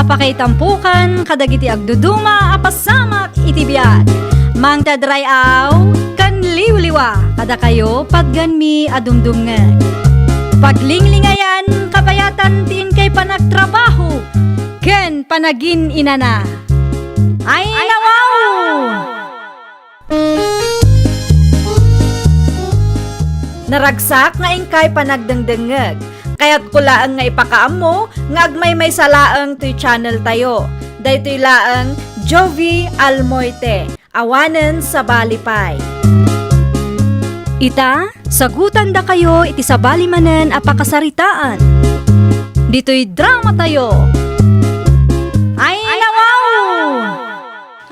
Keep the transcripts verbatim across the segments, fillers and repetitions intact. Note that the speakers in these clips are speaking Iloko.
Pakaitampokan kadagiti agduduma a pasamak iti biag. Mangted ray-aw ken liwliwa kadakayo patgenmi a dumdumngeg. Paglinglingayan kabayatan ti inkay panagtrabaho ken panagin-inana. Ay, nawaw! Naragsak nga inkay panagdengdengngeg. Kayatko laeng nga ipakaammo nga agmaymaysa laeng toy channel tayo. Daytoy laeng Jovie Almoite, awanen sabali pay. Ita, sagutandakayo iti sabali manen a pakasaritaan. Ditoy drama tayo. Ay, nawaw!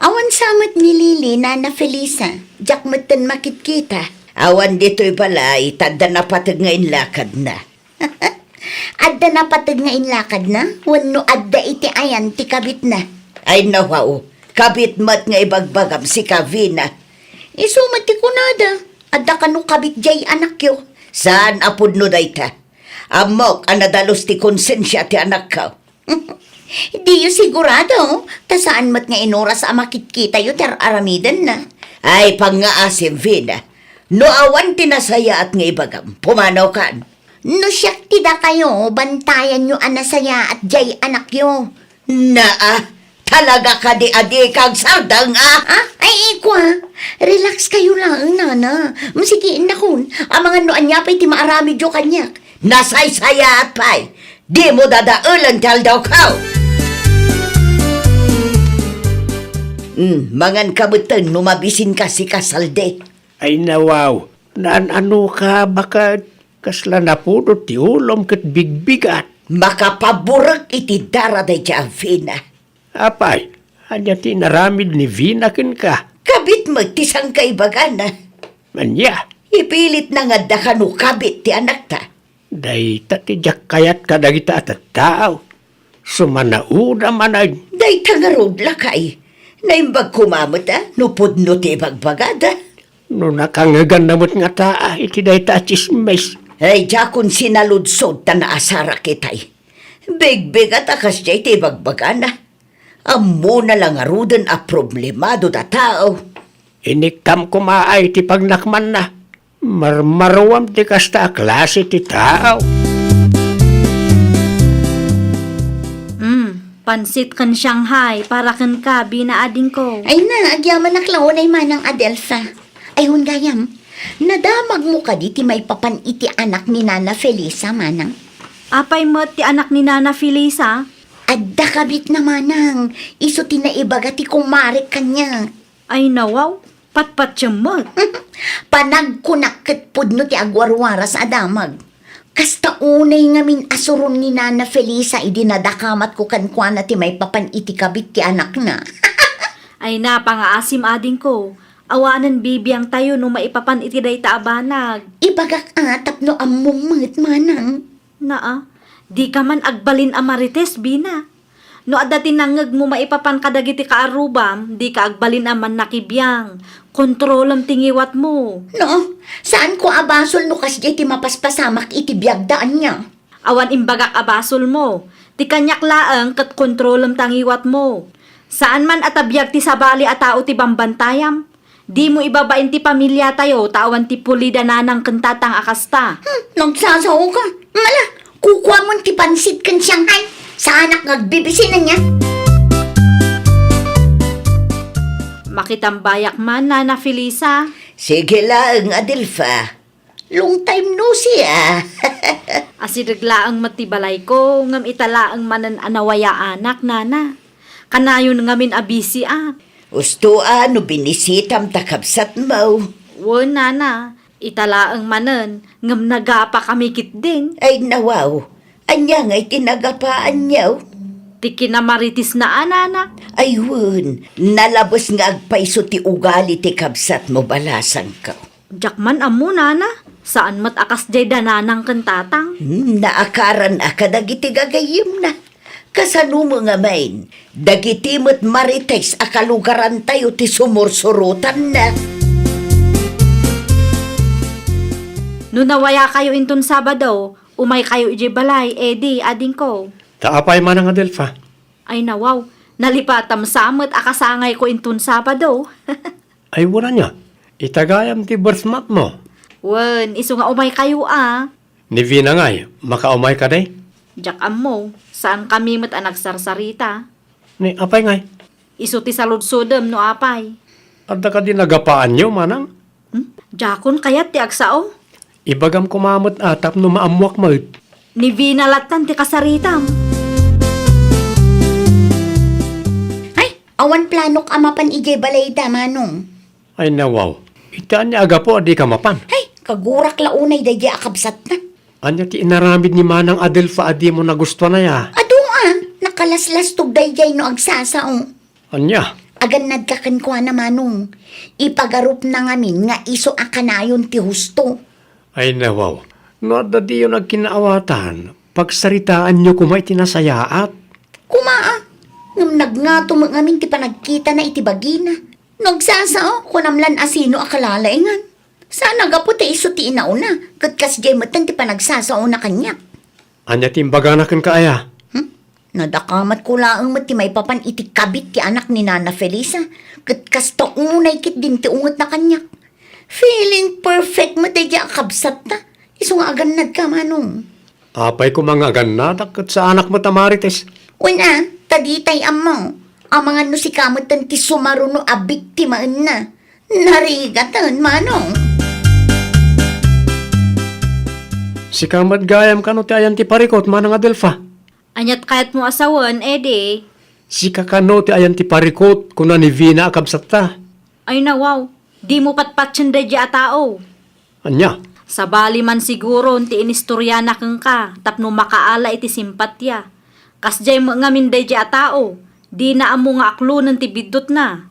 Awan sa met ni Lily, Nana Felisa. Diak metten makitkita. Awan ditoy balay, ta adda napateg nga inlakadna. Adda napateg nga inlakadna? Wenno adda iti ayan ti kabitna? Ay, nawaw. Kabit met nga ibagbagam, sika, Vina. Isu met ti kunada. Adda kano kabit diay anakyo? Saan a pudno dayta. Ammok a nadalus ti konsensia ti anakko. Diyo sigurado, ta saan met nga inuras a makitkitayo ti ar-aramidenna. Ay, pangngaasim, Vina. No awan ti nasayaat nga ibagam, pumanawkan. No siak ti dakayo, bantayanyo a nasayaat diay anakyo. Naa, talaga kadi a dika agsardeng, a? Ah, ay, ikwa, relax kayo laeng, Nana. Sige, innakon, amangan no ania pay ti maaramidyo kaniak. Nasaysayaat pay. Dimo dadaelen ti aldawko. Hmm, manganka metten no mabisinka, sika, Salde. Ay, nawaw, naan-anoka, baket kasla napudot ti ulom ket bigbigat. Makapaburek iti dara dayta a Vina. Apay, ania ti inaramid ni Vina kenka? Kabit met ti sangkaibagana. Ania? Ipilitna nga adda kano kabit ti anakta. Dayta ti diak kayat kadagita a tattao. Sumanauda manen. Dayta ngarud, lakay. Naimbag koma met a no pudno ti ibagbagada. No nakangeganna met ngata iti dayta a tsismis. Ay, diakon sinaludsod ta naasarak itay. Bigbigat a kasdiay ti ibagbagana. Ammona la ngaruden a problemado da tao. Inikkam koma ay ti pagnakmanna. Marmaruam ti kasta a klase ti tao. Mm, pansit ken Shanghai para kenka, Vina, adingko. Ay na, agyamanak la unay, Manang Adelfa. Ay, wen gayam, nadamagmo kadi ti maipapan iti anak ni Nana Felisa, Manang? Apay met ti anak ni Nana Felisa? Adda kabitna, Manang. Isu ti naibaga ti kumarek kaniak. Ay, nawaw, patpatiem met. Panagkunak ket pudno ti agwarwaras a damag. Kasta unay ngamin a suron ni Nana Felisa idi nadakamatko kenkuana ti maipapan iti kabit ti anakna. Ay, napangaasim, adingko. Awanen bibiangtayo no maipapan iti dayta a banag. Ibagak a tapno ammom met, Manang. Naa, dika man agbalin a marites, Vina. No adda ti nangngegmo maipapan kadagiti kaarrubam, dika agbalin a mannakibiang. Kontrolem ti ngiwatmo. No, saanko a basol no kasdiay ti mapaspasamak iti biagda, ania? Awan imbagak a basolmo. Ti kaniak laeng ket kontrolem ta ngiwatmo. Saan man a ta biag ti sabali a tao ti bambantayam. Dimo ibabain ti pamiliatayo ta awan ti pulida nanang ken tatang a kasta. Hmm, nagsasaoka. Mala, kukuamon ti pansit ken Shanghai. Saanak nga agbibisin ania. Makitambayak man, Nana Felisa. Sige laeng, Adelfa. Long time no see, ah. Asideg laeng met ti balayko, ngem ita laeng manen a nawayaanak, Nana. Kanayon ngamin a bisiak. Usto a no binisitam ta kabsatmo. Wen, Nana, ita laeng manen, ngem nagapakami ketdin. Ay, nawaw. Ania ngay ti nagapaanyo? Ti kinamaritisna a, Nana. Ay, wen, nalabes nga agpayso ti ugali ti kabsatmo, balasangko. Diak man ammo, Nana. Saan met a kasdiay da nanang ken tatang. Hmm, naakaran a kadagiti gagayyemna. Kasano met ngamin, dagiti met marites a kalugarantayo ti sumursurotanna. No nawayakayo inton Sabado, umaykayo idiay balay, Eddie, adingko. Ta apay, Manang Adelfa? Ay nawaw, nalipatam sa met a kasangayko inton Sabado. Ay, wen ania, ita gayam ti birth month mo? Wen, isu nga umaykayo a. Ni Vina ngay, makaumay kadi? Diak ammo, saan kami met a nagsarsarita. Ni apay ngay? Isu ti saludsodem no apay. Adda kadi nagapaanyo, manang? Hmm? Diakon kayat ti agsao. Ibagam koma met a tapno maammoak met. Ni Vina lattan ti kasaritam. Ay, awan planok a mapan idiay balayda, Manong. Ay, nawaw. Ita ania a gapu a dika mapan? Ay, kagurak la unay daydiay a kabsatna. Ania ti inaramid ni Manang Adelfa a dimo nagustuan aya? Adu a, nakalaslastog daydiay no agsasao. Ania? Agannadka kenkuana, Manong. Ipagarupna ngamin nga isu a kanayon ti husto. Ay, nawaw. No adda diyo nagkinaawatan, pagsaritaanyo koma iti nasayaat. Koma a, ngem nagngato met ngamin ti panagkitana iti bagina. No agsasao, kunam lan a sino a kalalaingan. Saan a gapu ta isu ti inauna, ket kasdiay metten ti panagsasaona kaniak. Ania ti imbagana kenka aya? Hmm? Nadakamatko laeng met ti maipapan iti kabit ti anak ni Nana Felisa, ket kasta unay ketdin ti ungetna kaniak. Feeling perfect met daydiay a kabsatta, isu nga agannadka, Manong. Apay koma nga agannadak ket saanak met a marites? Wen a, ta ditay ammo. Amangan no sika metten ti sumaruno a biktimaenna. Narigaten, Manong. Sika met gayam kano ti ayan ti parikut, Manang Adelfa? Aniat kayatmo a sawen, Eddie? Sika kano ti ayan ti parikut, kuna ni Vina a kabsatta. Ay nawaw, dimo patpatien daydiay a tao. Ania? Sabali man siguron ti inistoriana kenka tapno makaala iti simpatya. Kasdiay met ngamin daydiay a tao, dina ammo nga aklonen ti biddutna.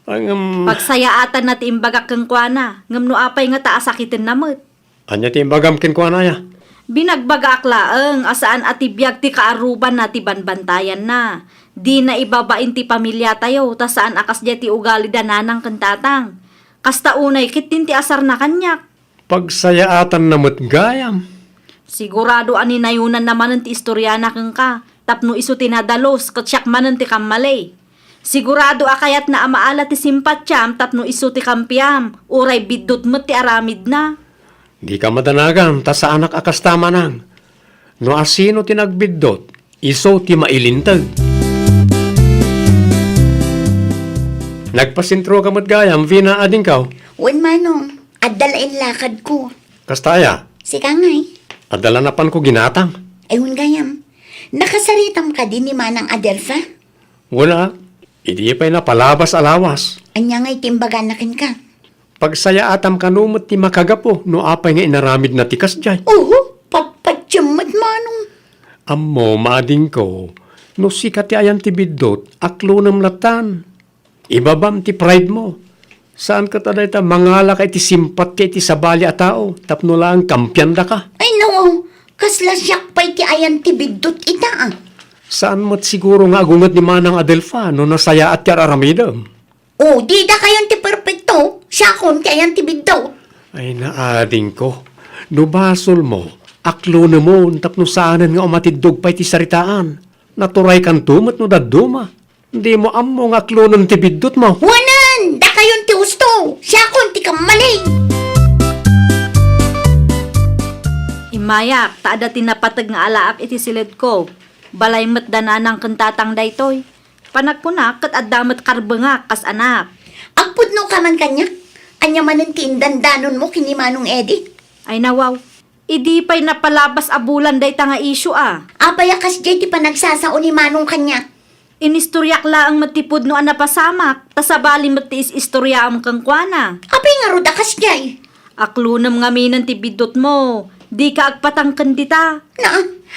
Ay, ngem pagsayaatanna ti imbagak kenkuana, ngem no apay ngata a sakitenna met? Ania ti imbagam kenkuana aya? Binagbagaak laeng a saan a ti biag ti kaarubanna ti banbantayanna. Dina ibabain ti pamiliatayo, ta saan a kasdiay ti ugali da nanang ken tatang. Kasta unay ketdin ti asarna kaniak. Pagsayaatanna met gayam. Sigurado a ninayonanna manen ti istoriana kenka, tapno isu ti nadalus ket siak manen ti kammali. Sigurado a kayatna a maala ti simpatiam tapno isu ti kampiam, uray biddut met ti aramidna. Dika madanagan ta saanak a kasta, Manang. No asino ti nagbiddut, isu ti mailinteg. Nagpasentroka met gayam, Vina, adingkaw? Wen, Manong. Adda la inlakadko. Kasta aya? Sika ngay? Adda la napanko ginatang. Ay, wen gayam. Nakasaritam kadi ni Manang Adelfa? Wen a, idi pay napalabas a lawas. Ania ngay ti imbagana kenka? Pagsayaatam kano met ti makagapu no apay nga inaramidna ti kasdiay. Oho, patpatiem met, Manong. Ammo, maadingko, no sika ti ayan ti biddut, aklonem lattan. Ibabam ti pride mo. Saan ket a dayta mangalaka iti simpatya iti sabali a tao tapno laeng kampiandaka. Ay, no, kasla siak pay ti ayan ti biddut ita, a. Saan met siguro nga agunget ni Manang Adelfa no nasayaat ti ar-aramidem? O, didakayon ti perpekto, siakon ti ayan ti biddut. Ay, naadingko. No basolmo, aklonemon tapno saanen nga umatiddog pay ti saritaan. Naturaykanto met no dadduma. Dimo ammo nga aklonen ti biddutmo. Wanen! Dakayon ti husto! Siakon ti kammali! Immayak, ta adda ti napateg nga alaak iti siledko. Balay met da nanang ken tatang daytoy. Panagkunak ket adda met karbengak kas anak. Agpudnoka man kaniak? Ania manen ti indandanonmo ken ni Manong Eddie? Ay nawaw, idi pay napalabas a bulan dayta nga isyu a. Apay a kasdiay ti panagsasao ni Manong kaniak? Inistoriak laeng met ti pudno a napasamak, ta sabali met ti is-istoriaam kenkuana. Apay ngarud a kasdiay? Aklonem ngaminen ti biddutmo, dika agpatang ken dita. Na,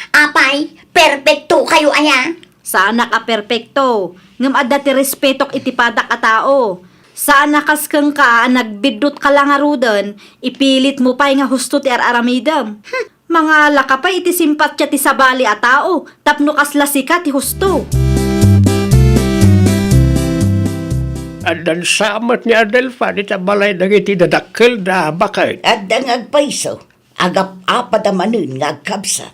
apay, perpektokayo aya? Saanak a perpekto, ngem adda ti respetok iti padak a tao. Saan a kas kenka a nagbiddutka la ngaruden, ipilitmo pay nga husto ti ar-aramidem. Hmm, mangalaka pay iti simpatya ti sabali a tao tapno kasla sika ti husto. Addan sa met ni Adelfa dita balay dagiti dadakkelda a baket. Adda nga agpayso, agap-apada manen nga agkabsat.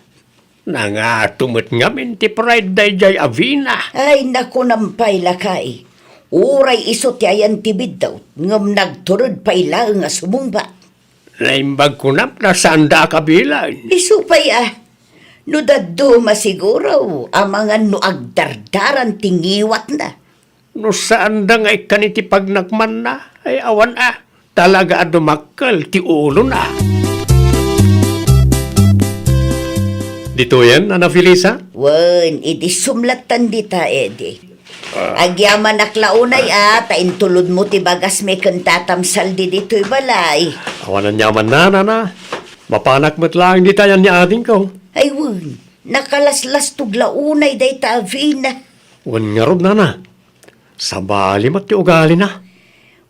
Nangato met ngamin ti pride daydiay a Vina. Ay, nakunam pay, lakay. Uray isu ti ayan ti biddut, ngem nagtured pay laeng a sumungbat. Naimbag kunam ta saanda a kabilen. Isu pay a, no dadduma siguro, amangan no agdardaran ti ngiwatna. No saanda nga ikkan iti pagnakmanna, ay awan a, talaga a dumakkel ti ulona. Ditoyen, Nana Felisa? Wen, idi sumlattan dita, Eddie. Ah. Agyamanak la unay a, ta intulodmo ti bagasmi ken tatam Saldi ditoy balay. Awan aniaman, Nana. Mapanak met laeng dita yan ni adingko. Ay wen, nakalaslastog la unay dayta a Vina. Wen ngarud, Nana. Sabali met ti ugalina.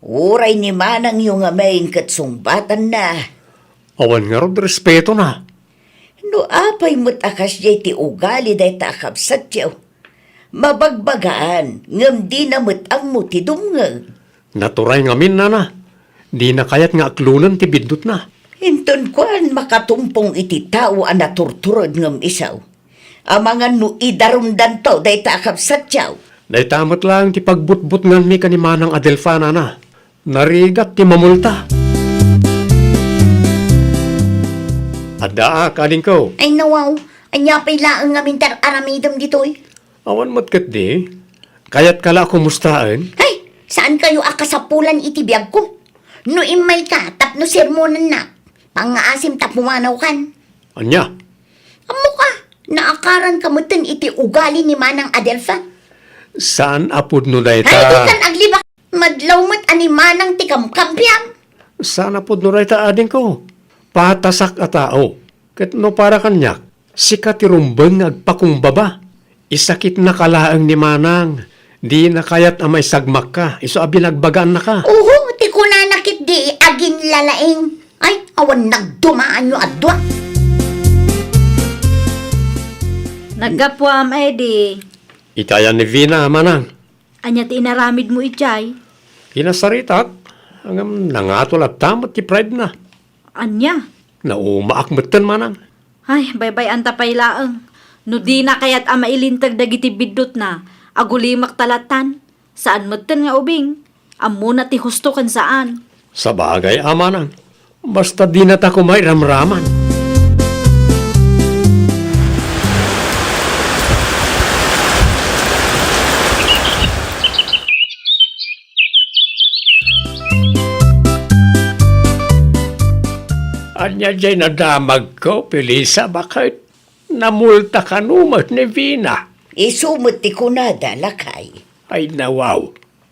Uray ni manangyo ngamin ket sungbatanna. Awan ngarud respetona. No apay met a kasdiay ti ugali dayta a kabsatyo, mabagbagaan ngem dina met ammo ti dumngeg. Naturay ngamin, Nana. Dina kayat nga aklonen ti biddutna. Inton kuan, makatumpong iti tao a naturtured ngem isu. Amangan no idarumdanto dayta a kabsatyo. Dayta met laeng ti pagbutbutnganmi ken ni Manang Adelfa, Nana. Narigat ti mamulta. Addaak, adingko. Ay, nawaw. Ania pay laeng ngamin ti ar-aramidem ditoy? Awan met ketdi. Kayatka la a kumustaen? Hay, saankayo a kasapulan iti biagko. No immayka tapno sermonennak, pangngaasim ta pumanawkan. Ania? Ammok a, naakaranka metten iti ugali ni Manang Adelfa. Saan a pudno dayta. Hay, dikan aglibak. Madlaw met a ni Manang ti kamkampiam. Saan a pudno dayta, adingko. Patasak a tao. Ket no para kaniak, sika ti rumbeng nga agpakumbaba. Isakitnaka laeng ni Manang. Dina kayat a maisagmakka, isu a binagbagaannaka. Uhu, ti kunana ketdi, aginlalaing. Ay, awan nagdumaanyo a dua. Naggapuam, Eddie. Itayan ni Vina, Manang. Ania ti inaramidmo idiay? Kinasaritak, ngem nangato latta met ti pride na. Ania? Naumaak metten, Manang. Ay, baybay-anta pay laeng. No dina kayat a mailinteg dagiti biddutna, agulimakta lattan. Saan metten nga ubing. Ammona ti husto ken saan. Sabagay a, Manang. Basta dinata koma iramraman. Ania jay nadamagko, Felisa, baket? Namulta kano met ni Vina? Isu met ti kunada, lakay. Ay, nawaw.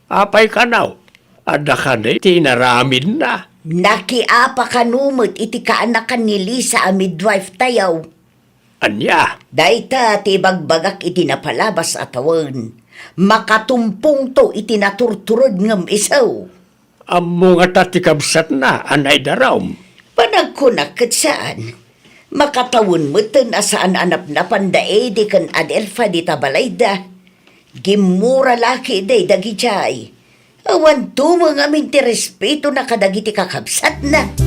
Apay kano? Adda kadi ti inaramidna? Nakiapa kano met iti kaanakan ni Lisa a midwife tayo? Ania? Dayta ti ibagbagak iti napalabas a tawen. Makatumpongto iti naturtured ngem isu. Ammo ngata ti kabsatna a naidarum? Panagkunak ket saan. Makatawen metten a saan a napnapan da Eddie ken Adelfa dita balayda. Gimmura la ketdi dagidiay. Awan tumeng amin ti respetona kadagiti kakabsatna.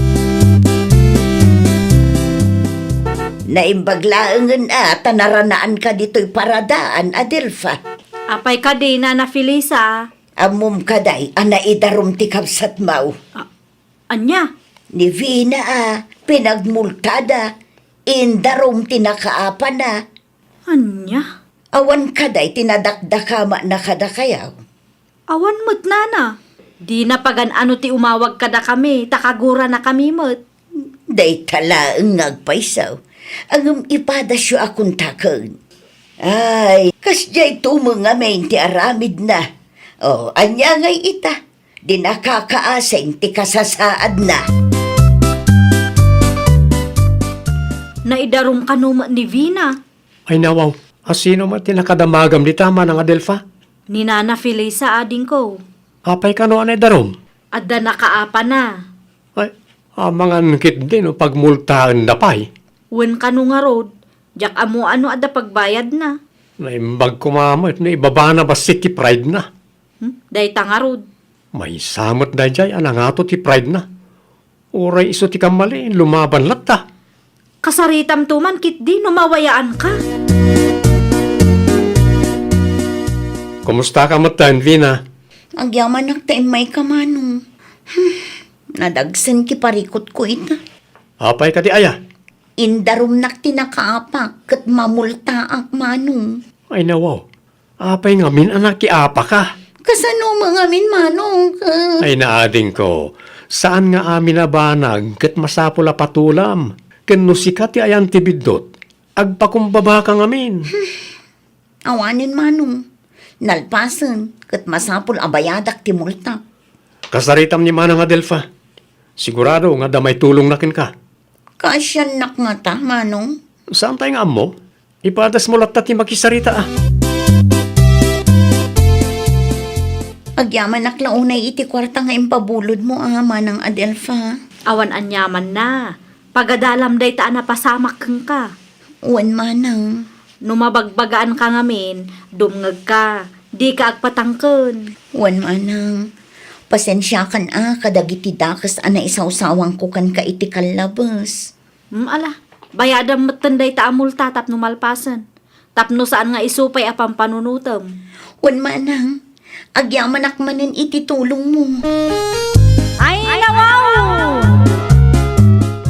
Naimbag laengen a ta naranaanka ditoy paradaan, Adelfa. Apay kadi, Nana Felisa? Ammom kadi a naidarum ti kabsatmo? A-, ania? Ni Vina a pinagmultada, indarum ti nakaapana. Ania? Awan kadi ti nadakdakama na kadakayo? Awan met, Nana. Dina pagan-ano ti umawag kadakami, ta kaguranakami met. Dayta laeng nga agpayso. Ngem ipadasyo a kontaken. Ay, kasdiay tumeng amin ti aramidna. O, ania ngay ita? Di nakakaasing ti kasasaadna. Naidarum kano met ni Vina? Ay, nawaw, a sino met ti nakadamagam dita, Manang Adelfa? Ni Nana Felisa, adingko. Apay kano a naidarum? Adda nakaapana. Ay, amangan ketdi no pagmultaenna pay. Wen kano ngarud, diak ammo no adda pagbayadna. Naimbag koma met no ibabana bassit ti pride na. Hmm? Dayta ngarud. Maysa met daydiay a nangato ti pride na. Uray isu ti kammalin, lumaban latta. Kasaritamto man ketdi no mawayaanka. Kumustaka metten, Vina? Agyamanak ta immayka, Manong. Hmm, nadagsen ti parikutko ita. Apay kadi aya? Indarumnak ti nakaapak ket mamultaak, Manong. Ay, nawaw. Apay ngamin a nakiapaka? Kasano met ngamin, Manong? Ka- Ay, naadingko. Saan nga amin a banag ket masapul a patulam. Ken no sika ti ayan ti biddut, agpakumbabaka ngamin. Awanen, Manong. Nalpasen, ket masapul a bayadak ti multa. Kasaritam ni Manang Adelfa. Sigurado nga adda maitulongna kenka. Kaasiannak ngata, Manong? Saan pay nga ammo? Ipadasmo latta ti makisarita, a. Agyamanak la unay iti kuarta nga impabulodmo, a, Manang Adelfa. Awan aniamanna. Pagadalam dayta a napasamak kenka. Wen, Manang. No mabagbagaanka ngamin, dumngegka. Dika agpatangken. Wen, Manang. Pasensiakan a kadagiti dakes a naisawsawangko kenka iti kallabes. Hmm, ala, bayadam metten dayta a multa tapno malpasen. Tapno saan nga isu pay a pampanunotem. Wen, Manang. Agyamanak manen iti tulongmo. Ay, nawaw!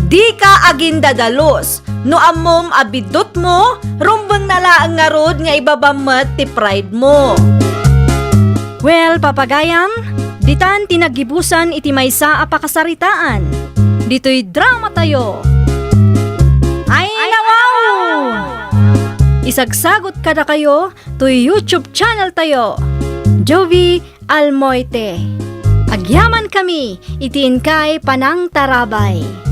Dika agindadalus. No ammom a biddutmo, rumbengna laeng ngarud nga ibabam met ti pride mo. Well, papagayam, ditan ti naggibusan iti maysa a pakasaritaan. Ditoy dramatayo. Ay, nawaw! Isagsagot kadakayo toy YouTube channel tayo, Jovie Almoite. Agyamankami iti inkay panangtarabay.